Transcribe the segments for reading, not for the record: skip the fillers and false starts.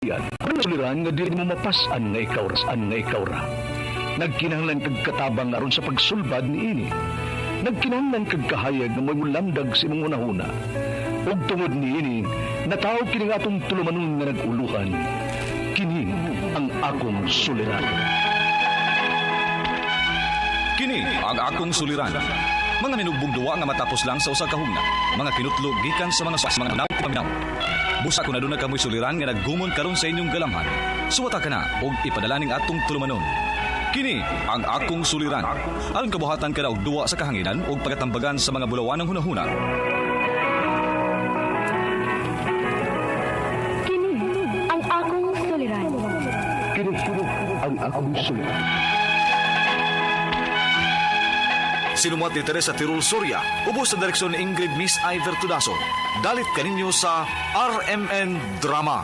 Yan. Ang suliran nga dili mo mapas-an nga ikaw ra, an nga ikaw ra. Nagkinahanglan kag katabang aron sa pagsulbad niini. Nagkinahanglan kag kahayag nga moy mulamdag sa imong hunahuna. Ug tungod niini, nataw kini nga atong tulumanon nga nag-uluhan. Kini ang akong suliran. Kini ang akong suliran. Mga minugbong duwa nga matapos lang sa usa ka hugna. Mga kinutlo gikan sa mga napaminaw. Busa kung aduna kamoy suliran nga naggumon karon sa inyong galamhan. Suwata ka na og ipadala ning atong tulumanon. Kini ang akong suliran. Aron kabuhatan ka na og duwa sa kahanginan og pagatambagan sa mga bulawanang hunahuna. Kini ang akong suliran. Kini ang akong suliran. Sinumuat ni Teresa Tirul Soria, ubos sa direksyon ni Ingrid Miss Iver Tudaso. Dalit kaninyo sa RMN Drama.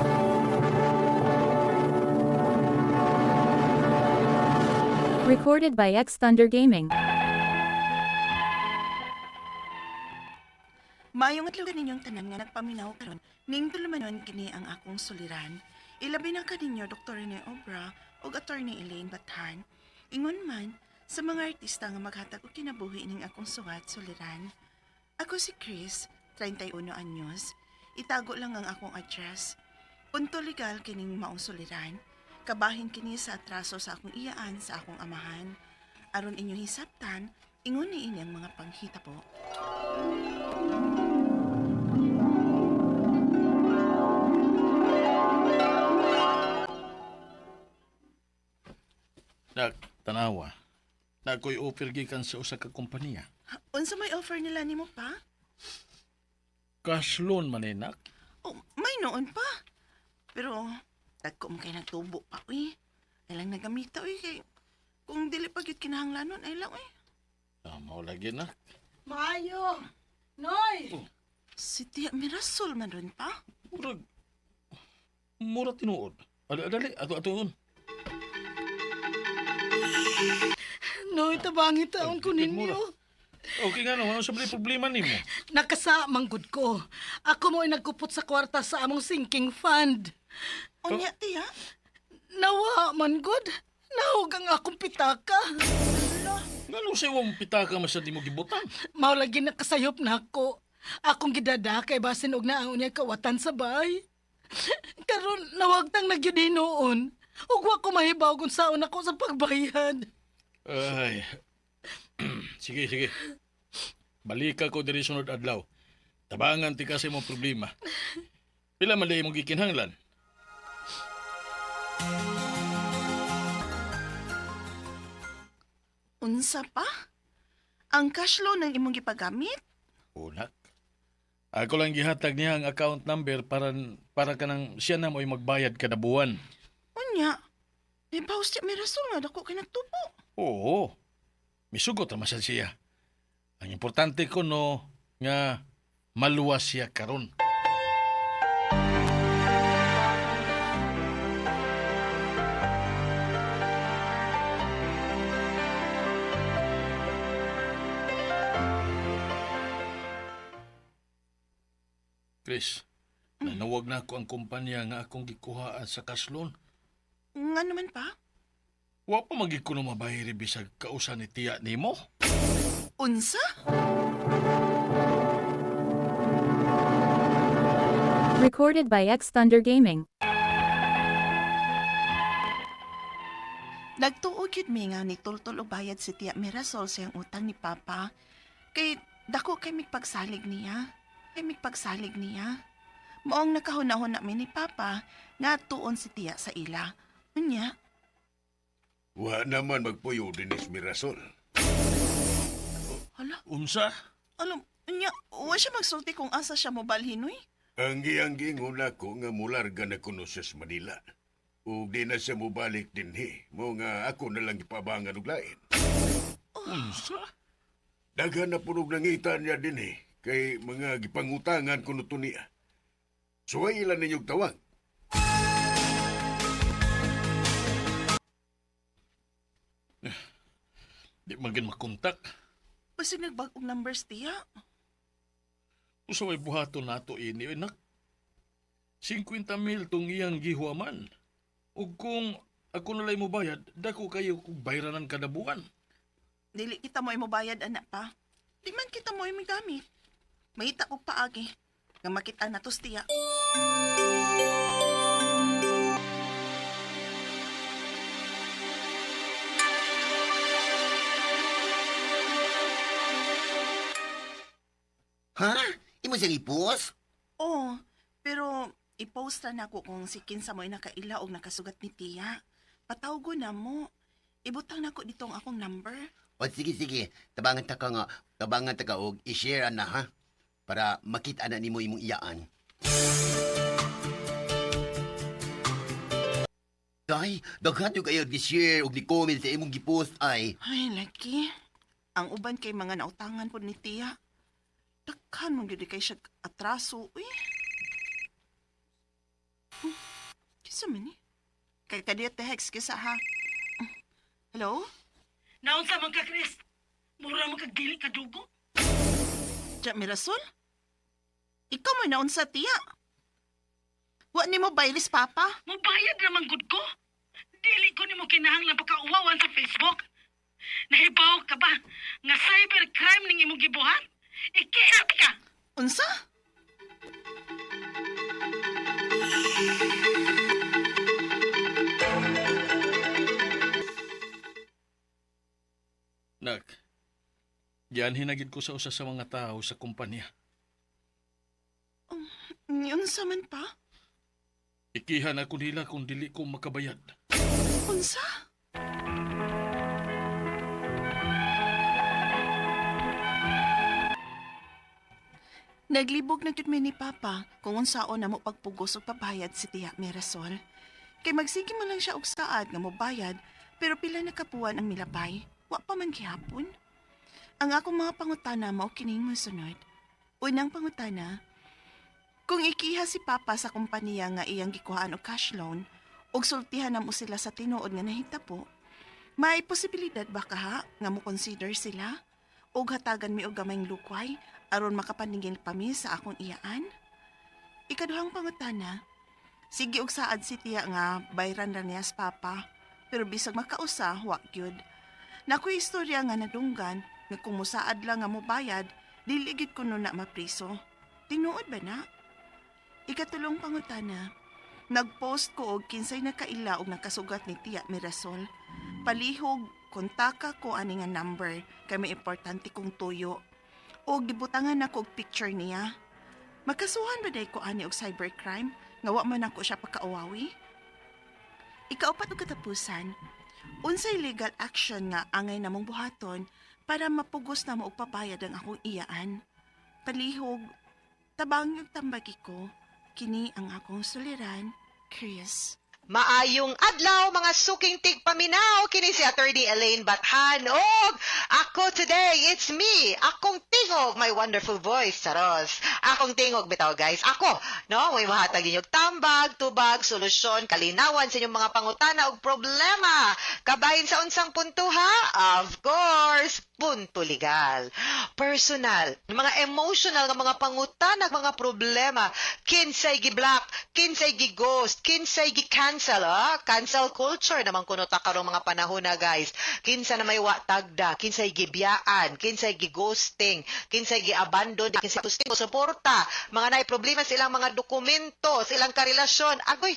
Recorded by X Thunder Gaming. Maayong adlaw kaninyong tanan nga nagpaminaw karon ning tulumanon kini ang akong suliran. Ilabi na kaninyo Dr. Rene Obra ug Attorney Elaine Bathan. Ingon man sa mga artista nga maghatag og kinabuhi ning akong suwat suliran. Ako si Chris, 31 anyos. Itago lang ang akong address. Punto legal kining maong suliran. Kabahin kini sa atraso sa akong iyaan sa akong amahan. Aron inyong hisabtan, ingon ni ini ang mga panghitabo. Nak, tanawa. Na ako'y offer gikan sa usa ka kompanya. Unsa may offer nila nimo pa? Cash loan man eh, nak. Oh, may noon pa. Pero dagko man kay nagtubo pa uy. Ay lang nagamita uy kay kung dili pa gyud kinahanglanon ay lang uy. Ah, mao lagi nak. Maayo! Noy! Si Tia Mirasol man ron pa. Murag mura tinuod. Dali, dali, ato ato on. Noy, tabangi taon ko Mura. ninyo. Okay nga no, ano sa balay problema nimo? Nakasa, manggod ko. Ako mo'y nagkupot sa kwarta sa among sinking fund. Unya Tia, Nawa, man good. Nahog ang akong pitaka. Ngano sa imong pitaka man sa di mo gibutang? Mao lagi nakasayop na ako. Akong gidada kay basin og naang unya kawatan sa bay. Karon nawagtang nagyud hinuon. Ug wa ko mahibaw kung saon ako sa pagbayad. Ay. Sige, sige. Balika ko diri sunod adlaw. Tabangan ti ka sa imong problema. Pila man di imong gikinahanglan? Unsa pa? Ang cash loan ang imong gipagamit? Unak. Ako lang gihatag niya ang account number para kanang siya na mo'y magbayad kada buwan. Unya. Di ba Tia Mirasol nga dako kay nagtubo? Oo. Misugot ra man sad siya. Ang importante ko no nga maluwas siya karon. Chris, nanawag na ako ang kumpanya nga akong gikuhaan sa cash loan. Nga naman pa? Wa pa magig ko no mabayri bisag kausa ni tiya nimo. Unsa? Recorded by X Thunder Gaming. Nagtuo gyud mi nga ni tultol og bayad si Tia Mirasol sa iyang utang ni Papa. Kay dako kay migpagsalig niya. Kay migpagsalig niya. Maong nakahunahon na mi ni Papa nga tuon si Tia sa ila. Unya, Wa naman magpuyo dinis Mirasol. hala, Unsa? alam, unya, wa siya magsulti kung asa siya mobalhin uy. Ang iyang giingon ako nga mularga na kuno siya sa Manila. Ug di na siya mobalik dinhi. Mo nga ako na lang gipabangan og lain. Unsa? Daghan na punog nangita niya dinhi kay mga gipangutangan kuno to niya. Suway ilan ninyong tawag. Di man gid makontak. Basig nagbag-og numbers, Tia. Usa may buhaton nato ini nak. 50 mil tong iyang gihuaman. Ug kung ako nalay mo bayad, dako kayo kung bayranan kada buwan. Dili kita mo bayad anak pa. Di man kita mo gamit. Mahita og paagi nga makita na tos tiya. Ha? Imo siyang i-post? Oo, pero i-post ra nako kung si kinsa mo'y nakaila og nakasugat ni tiya. Patawgo na mo. Ibutang nako dito ang akong number. O sige, sige. Tabangan ta ka nga, tabangan ta ka og i-share na ha? Para makita na nimo imong iyaan. Day, daghan yung kayo gi-share og gi-comment sa imong gi-post ay. Ay, laki. Ang uban kay mga nautangan po ni tiya. Daghan mong gyud kay siya atraso. Uy. Kinsa man ni? Kay kadiyot te hex kisa ha. Hello? Naunsa man ka, Chris? Mura man kag dili ka dugo. Tiya Mirasol? Ikaw mo naunsa tiya. Wa nimo bayris papa? Mubayad naman gud ko. Dili ko nimo kinahanglan pakauwawan sa Facebook. Nahibaw ka ba nga cybercrime ning imong gibuhat? Ikihat ka. Unsa? Nak, diyan hinagid ko sa usa sa mga tao sa kumpanya. Unsa man pa? Ikihan ako nila kung dili ko makabayad. Unsa? Naglibog na gyud mi ni Papa kung unsaon na mo pagpugos og pabayad si Tiya Mirasol. Kay magsige man lang siya og saad nga mobayad, pero pila na kabuan ang milabay. Wa pa man gihapon. Ang akong mga pangutana mao kining mosunod. Unang pangutana, kung ikiha si Papa sa kompanya nga iyang gikuhaan og cash loan, og sultihan na mo sila sa tinuod nga nahitabo, may posibilidad ba kaha nga mo consider sila? Og hatagan mi og gamayng lukway aron makapaningil pa mi sa akong iyaan? Ikaduhang pangutana, sige og saad si tiya nga bayran ra niya sa papa, pero bisag makausa, wa gyud. Nakoy istorya nga nadunggan nga kung musaad lang nga mobayad, dili gyud kuno na mapriso. Tinuod ba na? Ikatulong pangutana, nagpost ko og kinsay nakaila og nakasugat ni Tiya Mirasol. Palihog, kontaka ko ani nga number kay may importante kong tuyo. Og gibutangan nako og picture niya. Makasuhan ba day ko ani og cybercrime nga wa man ako siya pakauwawi? Ikaupat og katapusan, unsay legal action nga angay namong buhaton para mapugos na mo og pabayad ang akong iyaan? Palihog, tabang yung tambagi ko, kini ang akong suliran, Chris. Maayong adlaw mga suking tigpaminaw, kini si Attorney Elaine Bathan. Og ako today, it's me, akong tingog, my wonderful voice, charos. Akong tingog bitaw guys. Ako, no, may mahatag ninyong tambag, tubag, solusyon, kalinawan sa inyong mga pangutana ug problema. Kabahin sa unsang punto ha? Of course, punto legal. Personal, mga emotional nga mga pangutana, mga problema, kinsay gi-block, kinsay gi-ghost, kinsay gi-cancel, ah? Cancel culture naman kuno ta karong mga panahon na guys. Kinsa na may wa tagda, kinsay gibiyaan, kinsay gi-ghosting, kinsay gi-abandon, kinsay suporta, mga naay problema sa ilang mga dokumento, sa ilang karelasyon. Agoy,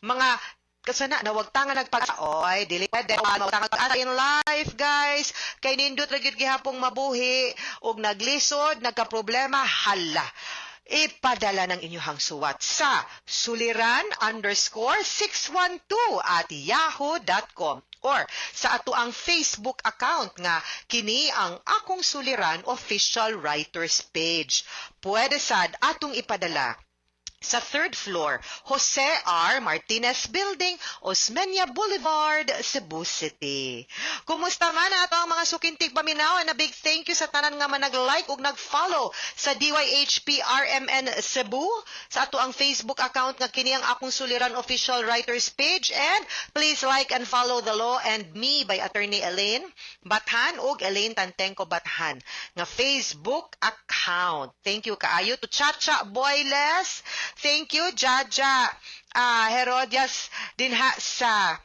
mga kasana nawagtangan nagpag oy dili pwede mawagtangan pag-asa in life guys, kay nindot ra gyud gihapong mabuhi ug naglisod nagkaproblema, hala, ipadala ng inyong suwat sa suliran_612@yahoo.com or sa ato ang Facebook account nga kini ang Akong Suliran Official Writers Page. Pwede sad atong ipadala sa third floor, Jose R. Martinez Building, Osmeña Boulevard, Cebu City. Kumusta man ato ang mga sukintig paminaw? And a big thank you sa tanan nga man nag-like ug nag-follow sa DYHP RMN Cebu, sa ato ang Facebook account nga kini ang Akong Suliran Official Writers Page, and please like and follow The Law and Me by Attorney Elaine Bathan ug Elaine Tantengco Bathan nga Facebook account. Thank you kaayo to Chacha Boyles. Thank you, Jaja. Herodias dinha sa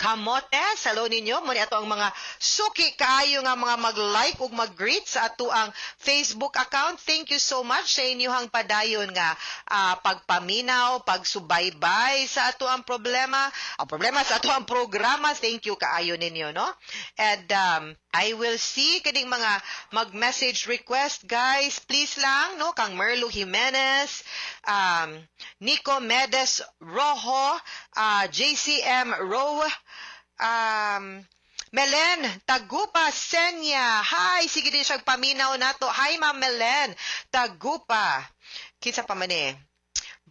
Camotes. Hello ninyo. Muna ato ang mga suki kaayo nga mga mag-like ug mag-greet sa ato ang Facebook account. Thank you so much sa inyong padayon nga pagpaminaw, pagsubaybay sa ato ang problema, ang problema sa ato ang programa. Thank you kaayo ninyo, no? And I will see kining mga mag-message request, guys. Please lang, no? Kang Merlo Jimenez, Nico Medes Rojo, JCM Rowe, Melen Tagupa Senya. Hi, sige din siya paminaw nato. Hi, Ma'am Melen Tagupa. Kinsa pa man eh?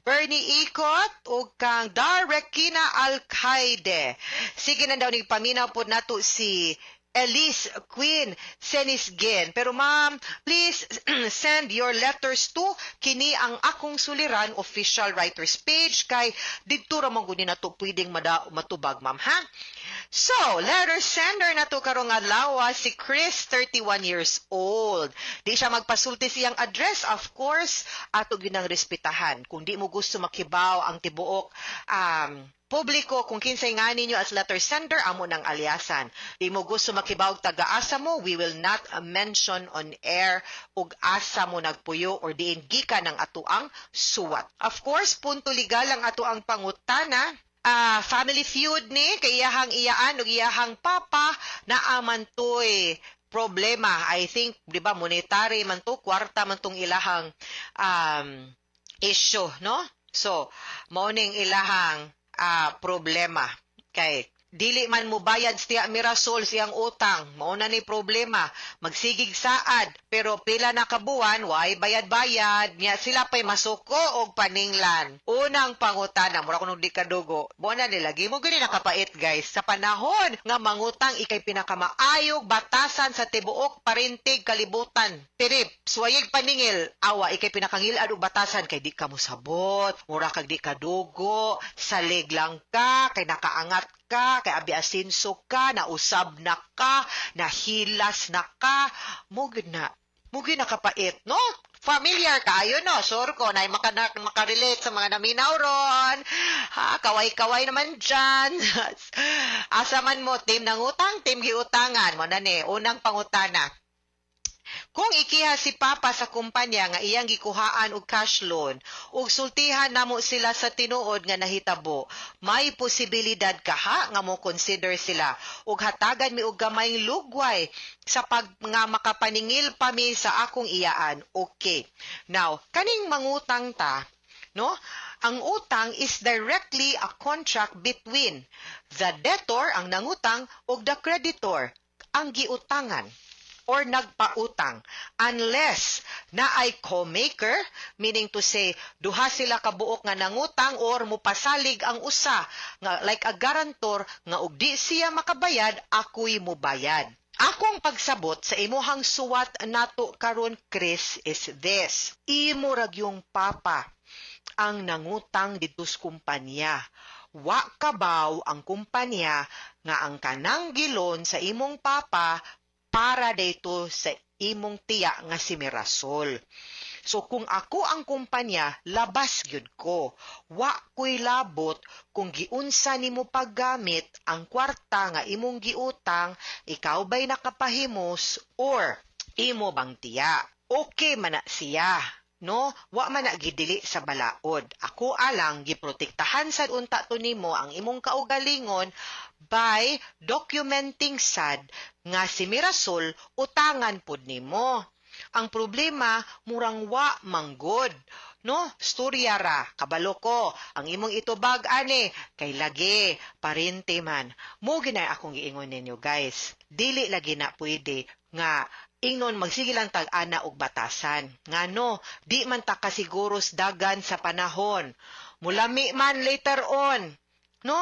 Bernie Ikot ug kang Darekina Alcaide. Sige na daw ni paminaw po nato si Elise Queen Senisgen. Pero ma'am, please send your letters to kini ang akong suliran official writers page kay didto ra man gud ni nato pwedeng matubag, ma'am, ha. So, letter sender na to karong adlaw si Chris, 31 years old. Di siya magpasulti siyang address, of course, ato ginang respetahan. Kung di mo gusto makibaw ang tibuok publiko kung kinsay nga ninyo as letter sender, amo ng alyasan. Di mo gusto makibaw taga-asa mo, we will not mention on air ug asa mo nagpuyo or diin gikan ang atuang suwat. Of course, punto legal ang atuang pangutana. Family feud ni kay iyahang iyaan ug iyahang papa naa man toy problema. I think, di ba, monetary man to, kwarta man tong ilahang issue, no? So, mao ning ilahang problema. Kay dili man mo bayad siya Mirasol siyang utang, mao na ni problema. Magsigig saad, pero pila na kabuwan, way bayad-bayad, niya sila pay masuko og paninglan. Unang pangutana, mura kuno di kadugo. Buwan na nila, mo gani nakapait, guys. Sa panahon nga mangutang ikay pinakamaayog batasan sa tibuok parintig kalibutan. Pirip, suwayig paningil, awa ikay pinakangilad og batasan kay di ka mosabot, mura kag di kadugo, salig lang ka, kay nakaangat ka, kay abi asinso ka, nausab na ka, nahilas na ka, mo gud na. Mo gyud nakapait, no? Familiar kayo, no? Sure ko, na makarelate sa mga naminaw ron. Ha, kaway-kaway naman dyan. Asa man mo, team ng utang, team giutangan. Mo na ni, unang pangutana. Kung ikiha si Papa sa kumpanya nga iyang gikuhaan og cash loan ug sultihan namo sila sa tinuod nga nahitabo, may posibilidad kaha nga mo consider sila ug hatagan mi og gamayng lugway sa pag nga makapaningil pa mi sa akong iyaan? Okay. Now, kaning mangutang ta, no? Ang utang is directly a contract between the debtor, ang nangutang, ug the creditor, ang giutangan or nagpautang, unless naay co-maker, meaning to say duha sila kabuok nga nangutang or mupasalig ang usa nga like a guarantor nga og di siya makabayad, ako'y mubayad. Akong pagsabot sa imuhang suwat nato karon, Chris, is this: imo ra gyung papa ang nangutang didto sa kumpanya. Wa kabaw ang kumpanya nga ang kanang gi-loan sa imong papa para dito sa imong tiya nga si Mirasol. So kung ako ang kumpanya, labas gyud ko. Wa ko'y labot kung giunsa nimo paggamit ang kwarta nga imong giutang, ikaw ba'y nakapahimos or imo bang tiya. Okay man na siya, no? Wa man na gidili sa balaod. Ako alang giprotektahan sad unta to nimo ang imong kaugalingon by documenting sad nga si Mirasol utangan pod nimo. Ang problema, murang wa manggod. No, storya ra, kabalo ko. Ang imong itubag ani kay lagi parente man. Mo ginay akong giingon ninyo, guys. Dili lagi na pwede nga ingnon magsige lang tag-ana og batasan. Ngano, di man ta kasiguros dagan sa panahon. Mulami man later on. No?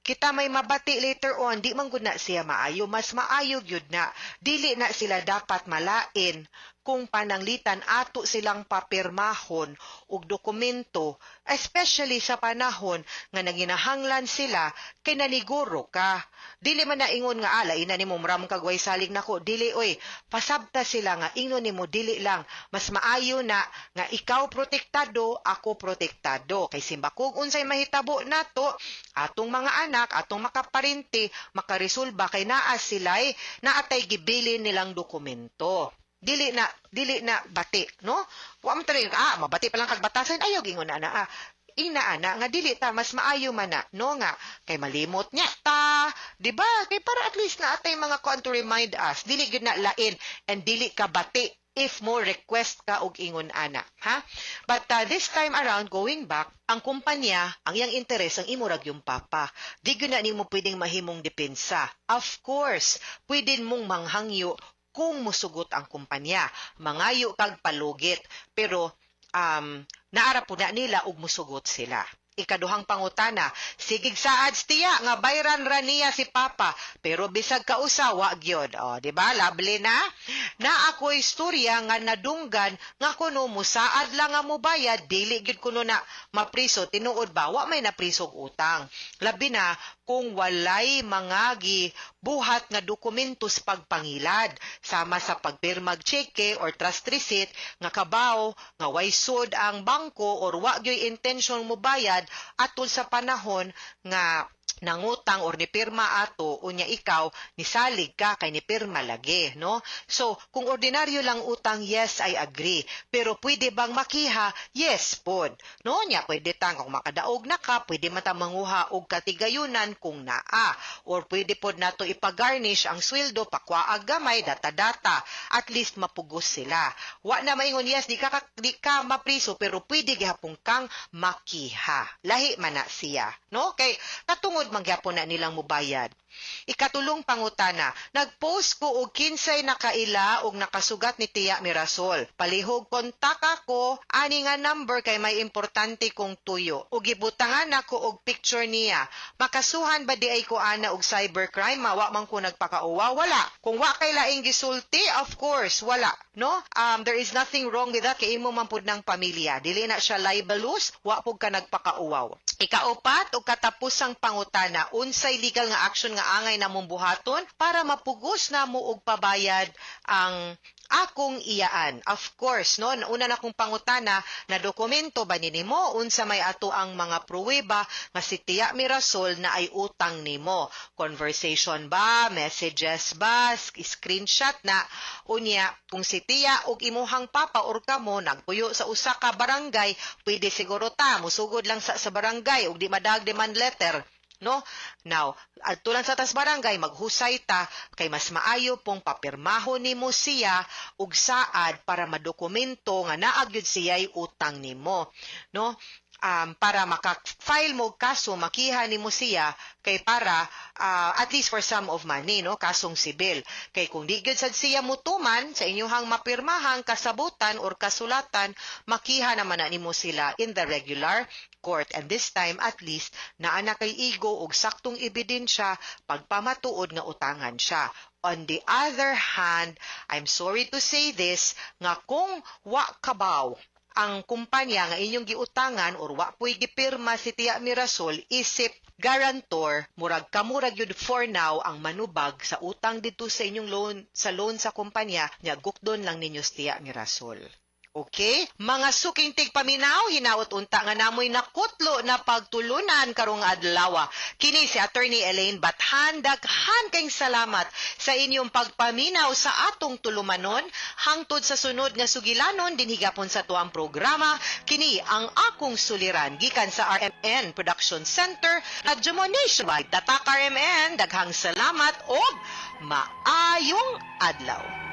Kita may mabati later on, di man gud na siya maayo, mas maayo gyud na. Dili na sila dapat malain. Kung pananglitan ato silang papirmahon og dokumento, especially sa panahon nga nanginahanglan sila kay naniguro ka. Dili man na ingon nga ala ina nimo mura kag way salig nako, dili oy. Pasabta sila nga ingon nimo dili lang mas maayo na nga ikaw protektado, ako protektado. Kay simbakog unsay mahitabo nato, atong mga anak, atong makaparente, makaresolba kay naa sila'y naatay gibilin nilang dokumento. Dili na bati, no? Wa man tayo, mabati pa lang kag batasan, ayaw gingon na na, ina ana nga dili ta mas maayo man na, no, nga kay malimot niya ta, di ba? Kay para at least na atay mga kuan to remind us, dili gyud na lain and dili ka bati if mo request ka og ingon ana, ha? But this time around, going back, ang kumpanya, ang iyang interes ang imo rag yung papa. Di gyud na nimo pwedeng mahimong depensa. Of course, pwede mong manghangyo kung musugot ang kumpanya. Mangayo kag palugit, pero naara po na nila og musugot sila. Ikaduhang pangutana, sigig saad tiya nga bayran ra niya si papa, pero bisag kausa wa gyud. O, di ba? Lovely na. Na ako istorya nga nadunggan nga kuno musaad lang nga mubayad, dili gyud kuno na mapriso. Tinuod ba wa may napriso og utang. Labi na kung walay mga gibuhat nga dokumento sa pagpangilad sama sa pagpirmag cheque or trust receipt nga kabaw nga way sud ang bangko or wa gyoy intention mo bayad atol sa panahon nga nangutang or nipirma ato, unya ikaw nisalig ka kay nipirma lagi, no? So kung ordinaryo lang utang, yes, I agree. Pero pwede bang makiha? Yes pod, no? Nya pwede tang kung makadaog na ka, pwede man ta manguha og katigayunan kung naa, or pwede pod nato ipagarnish ang sweldo, pakwaag gamay, data-data, at least mapugos sila. Wa na maingon, yes, di ka mapriso, pero pwede gihapon kang makiha. Lahi man na siya, no? Kay katungod mangyapon na nilang mubayad. Ikatulong pangutana, nagpost ko og kinsay nakaila og nakasugat ni Tiya Mirasol. Palihog kontak ako ani nga number kay may importante kong tuyo. Ug gibutangan nako og picture niya. Makasuhan ba di ay ko ana og cybercrime? Mawa man ko nagpakauwa? Wala. Kung wa kay laing gisulti, of course, wala. No? There is nothing wrong with that kay imo man pud ng pamilya. Dili na siya libelous, wa pud ka nagpakauwaw. Ikaupat og katapusang pangutana, unsay legal nga action nga angay namong buhaton para mapugos namo og pabayad ang akong iyaan? Of course, no, una na kong pangutana, na dokumento ba ni nimo, unsa may ato ang mga pruweba nga si Tiya Mirasol na ay utang nimo? Conversation ba, messages ba, screenshot na? Unya, kung si Tiya og imuhang papa or kamo nagpuyo sa usa ka barangay, pwede siguro ta musugod lang sa barangay ug di madag demand letter, no? Now, adto lang sa tas barangay, maghusay ta kay mas maayo pong papirmahon nimo siya og saad para madokumento nga naa gyud siya'y utang nimo, no? Para maka-file mo kaso, makiha nimo siya kay para at least for sum of money, no, kasong sibil. Kay kung di gyud sad siya mutuman sa inyuhang mapirmahang kasabutan or kasulatan, makiha naman na nimo sila in the regular court, and this time at least naa na kay igo og saktong ebidensya pagpamatuod nga utangan siya. On the other hand, I'm sorry to say this, nga kung wa kabaw ang kumpanya nga inyong giutangan or wa po'y gipirma si Tiya Mirasol isip guarantor, murag kamurag yun for now ang manubag sa utang dito sa inyong loan, sa loan sa kumpanya nya, gukdon lang ninyo si Tiya Mirasol. Okay? Mga suking tigpaminaw, hinaot unta nga namoy nakutlo na pagtulunan karong adlaw. Kini si Attorney Elaine Bathan, daghan kayong salamat sa inyong pagpaminaw sa atong tulumanon hangtod sa sunod nga sugilanon dinhi gapon sa tuang programa. Kini ang akong suliran gikan sa RMN Production Center, Radyo Mo Nationwide. Tatak RMN, daghang salamat og maayong adlaw.